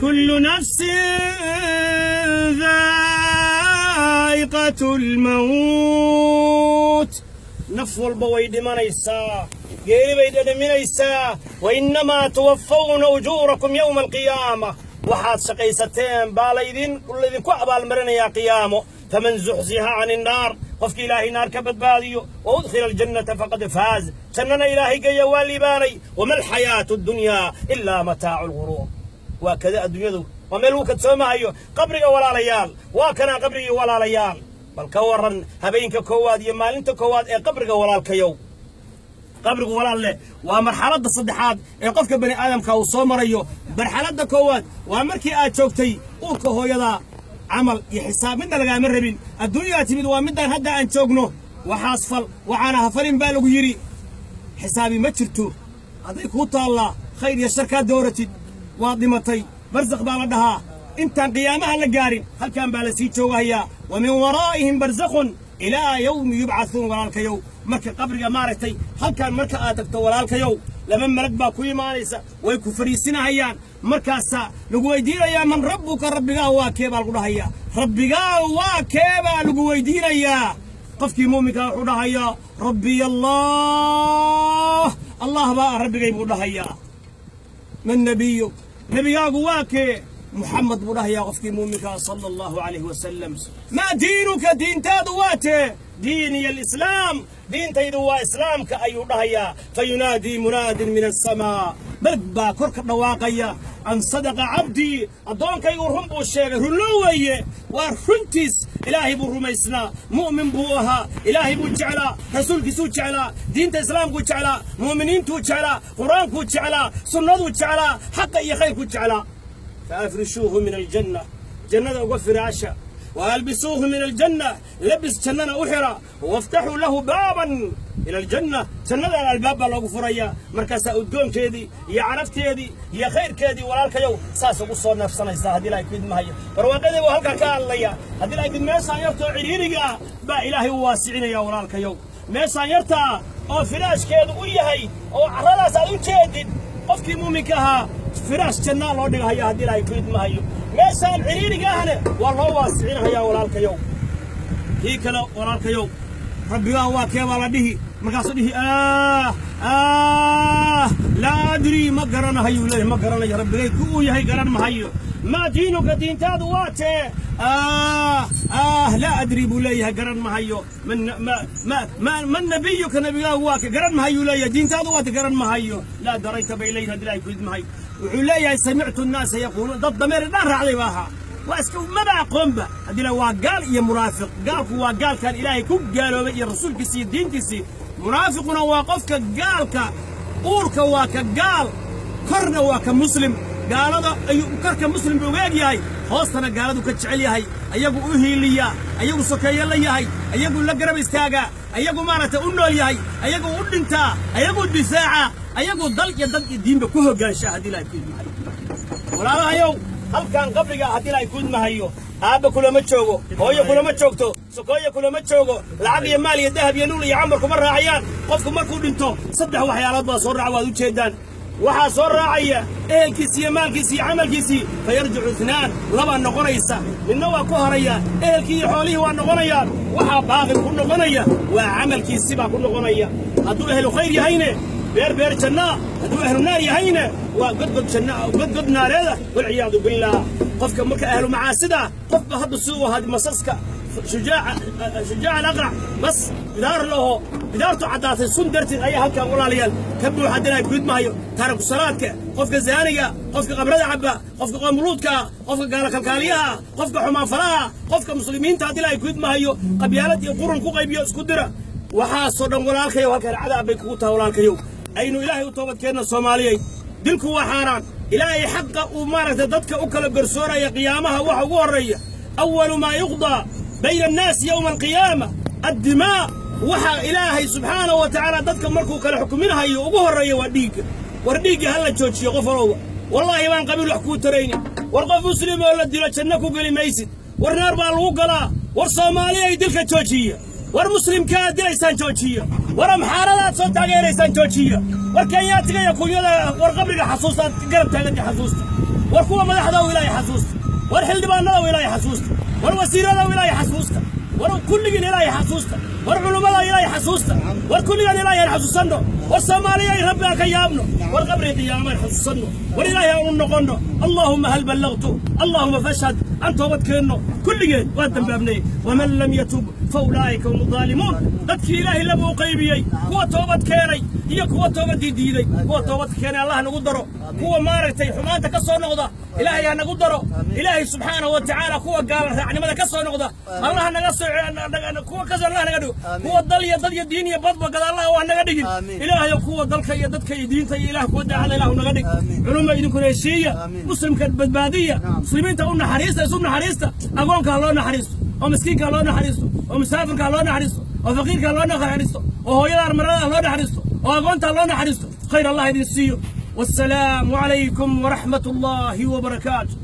كل نفس ذائقة الموت. Naf walba way dhimanaysaa, geeri bay dhadhaminaysaa. وإنما توفون أجوركم يوم القيامة. Waxaad shaqaysateen baa laydinku abaalmarinayaa qiyaamo. فمن زحزح عن النار, qofki Ilaahay naar ka badbaadiyo, وأدخل الجنة فقد فاز, jannana Ilaahay geeya, waa liibaanay. وما الحياة الدنيا إلا متاع الغرور. Waa kada adduunyadu, waa meel lagu kadsoomahayo. Qabriga, walaalayaal, waa kanaa qabrigii. Walaalayaal, bal ka warran habeenka koowaad iyo maalinta koowaad ee qabriga, walaalkayow? Qabrigu, walaal leh, waa marxaladda saddexaad ee qofka bani aadamka uu soo marayo. Marxaladda koowaad waa markii aad joogtay uurka hooyada, camal iyo xisaab midna lagaama rabin. Adduunyaa timid, waa middaan hadda aan joogno. Waxaas fal, waxaana ha falin baa lagu yidhi. Xisaabi ma jirto, hadday kuu taallaa khayr iyo shar kaa dooratid. Waad dhimatay, barsakh baa la dhahaa. Intaan qiyaamaha la gaarin halkan baa la sii joogahayaa. ومن ورائهم برزخ إلى يوم يبعثون. Walaalkayow, marka qabriga maaragtay halkan marka aad tagto, walaalkayow, laba malag baa ku imaanaysa, way ku fariisinahayaan. Markaasaa lagu weydiinayaa: "من ربك?" Rabbigaa waa kee baa lagu dhahayaa. Rabbigaa waa kee baa lagu weydiinayaa. Qofkii muuminkaa wuxuu dhahayaa: "ربي الله." Allah baa rabbigay buu dhahayaa. "من نبيك?" Nebigaagu waa kee? Muxamed buu dhahayaa qofkii muuminkaa, صلى الله عليه وسلم. "ما دينك?" Diintaadu waa tee? "ديني الإسلام." Diintaydu waa islaamka ayuu dhahayaa. فينادي مناد من السماء, malag baa kor ka dhawaaqaya: "أن صدق عبدي." Addoonkaygu run buu sheegay, runloo weeye, waa runtiis. Ilaahay buu rumaysnaa, mu'min buu ahaa, Ilaahay buu jeclaa, rasuulkiisuu jeclaa, diinta islaamkuu jeclaa, mu'miniintuu jeclaa, qur-aankuu jeclaa, sunnaduu jeclaa, xaqa iyo khayrkuu jeclaa. "فأفرشوه من الجنة." Jannada uga firaasha. "وألبسوه من الجنة." Labis jannana u xira. "وافتحوا له بابا إلى الجنة." Jannadana albaab baa loogu furayaa. Markaasaa udgoonkeedii iyo carafteedii iyo khayrkeedii, walaalkayow, saas ugu soo neefsanaysaa, haddii Ilahay ku idmahayo. Barwaaqadii buu halkan ka hadlaya, haddii Ilahay kid. Meeshaan yartoo cidhiiriga ah baa Ilaahay u waasicinaya, walaalkayow. Meeshaan yartaa oo firaashkeedu u yahay oo carradaas aad u jeedid, qofkii muuminka ahaa firaash jannaa loo dhigahaya, haddii Ilaahay ku idmahayo. Meeshaan cidhiiriga ahne waa loo waasicinahayaa, walaalkayow. Kii kale, walaalkayow, rabbigaa waa kee baa la dhihi. Markaasuu dhihi: "Ah ah, لا أدري." Ma garanahayuu leeyahay, ma garanayo rabbigay ku uu yahay, garan mahayo. "ما دينك?" Diintaadu waa tee? "Ah ah, لا أدري" buu leeyahay, garan mahayo. Man ma ma ma "من نبيك?" Nabigaagu waa ke? Garan mahayuu leeyahay. Diintaadu waa te? Garan mahayo. "لا دريت" bay leeyihin, haddii Ilahay ku idmahayo. Wuxuu leeyahay: "سمعت الناس يقولون." Dad dameer dhaan raacday baa ahaa, waa iska maba aqoonba, haddii la waa gaal iyo munaafiq. Gaalku waa gaalkan Ilaahay ku gaaloobay iyo rasuulkiisii iyo diintiisii. Munaafiquna waa qofka gaalka uurka waa ka gaal, korna waa ka muslim. Gaalada ayuu korka muslim buu uga eg yahay, hoostana gaaladu ka jecel yahay, ayagu u hiiliyaa, ayagu sokeeye la yahay, ayagu la garab istaagaa, ayagu maaragtay u nool yahay, ayagu u dhintaa, ayagu difaaca, ayagu dal iyo dad iyo diinba ku hoggaanshaa, haddii Ilahay ku idmahayo. Walaalahayow, halkan qabriga, haddii Ilaahay ku idmahayo, aabba kulama joogo, hooyo kulama joogto, sokooye kulama joogo, lacag iyo maal iyo dahab iyo luul iyo camar kuma raacayaan. Qofku markuu dhinto saddex waxyaalood baa soo raaca, waad u jeedaan. Waxaa soo raacaya ehelkiisii iyo maalkiisii iyo camalkiisii. فيرجع اثنان, labaa noqonaysa, midna waa ku haraya, ehelkii iyo xoolihii waa noqonayaan. Waxaa baaqi ku noqonaya waa camalkiisii baa ku noqonaya. Hadduu ehlu khayr yahayne, beer beer jannaa. Hadduu ahlu naar yahayne, waa godgod janna, godgod naareeda, والعياذ بالله. Qofka marka ahlu macaasida, qofba hadda siduu ahaa masaska, shujaaca, shujaaca alaqrac, mas bidaar laho, bidaartu caddaatay sun darteed ayaa halkan, walaalayaal, ka buuxa, haddana gudmahayo. Taariku salaadka, qofka zaaniga, qofka qabrada cabba, qofka qoomuluudka, qofka gaala kalkaaliyaha, qofka xumaanfalaha, qofka muslimiinta, haddii Ilaahay gudmahayo, qabyaalad iyo qurun ku qaybiyo, isku dira, waxaasoo dhan, walaalkayow, halkan cadaab bay kugu tahay. Walaalkayow, aynu Ilaahay u toobadkeenna. Soomaaliyey, dilku waa xaaraan. Ilaahay xaqa uu maaragtay dadka u kala garsooraya qiyaamaha waxa ugu horreeya: أول ما يقضى بين الناس يوم القيامة الدماء. Waxa Ilaahay subxaanahu wa tacaala dadka markuu kala xukuminahayo ugu horreeya waa dhiigga. War dhiigga ha la joojiyo. Qof walowba, wallaahi baan qabiil wax kuu taraynin. War qof muslim oo la dilo janno ku geli maysid. War naar baa lagu galaa. War Soomaali ay dilka joojiya. War muslimkaa dilaysaan joojiya. War amxaaradaad soo taageeraysaan joojiya. War Kenyaatiga iyo kunyada, war qabriga xasuustaad garab taaganta xasuusta. War kuwa madaxda ilaahay xasuusta. War xildhibaanada ilaahay xasuusta. War wasiirada ilaahay xasuusta. War kulligiin ilaahay xasuusta. War culummada ilaahay xasuusta. War kulligaan ilaahay aan xasuusanno. War Soomaaliya, Rabbi aan ka yaabno. War qabri qiyaama aan xasuusanno. War ilaahay aan u noqonno. اللهم هل بلغت، اللهم فاشهد. Aan toobad keenno kulligeen, waa dambaabnay. ومن لم يتب فأولئك هم الظالمون. Dadkii ilaahay laba u qaybiyey: kuwa toobad keenay iyo kuwa toobadii diiday. Kuwa toobad keenay Allah nagu daro. Kuwa maaragtay xumaanta ka soo noqda ilaahay ha nagu daro. Ilaahay subxaanahu wa tacaala kuwa gaala raacnimada ka soo noqda Allah naga soo kuwa ka soo Allah naga dhigo. Kuwa dal iyo dad iyo diin iyo badba gada Allah waa naga dhigin. Ilaahay kuwa dalka iyo dadka iyo diinta iyo ilaah kuwa daacada ilaahu naga dhig. Culumma idinkuna heshiiya, muslimka badbaadiya, muslimiinta u naxariista, isu naxariista. Agoonka ha loo naxariisto, oo miskiinka ha loo naxariisto, oo musaafirka ha loo naxariisto, oo faqiirka ha loo naxariisto, oo hooyada armarada ha loo naxariisto, oo agoonta ha loo naxariisto. Khayr Allah idin siiyo. والسلام عليكم ورحمة الله وبركاته.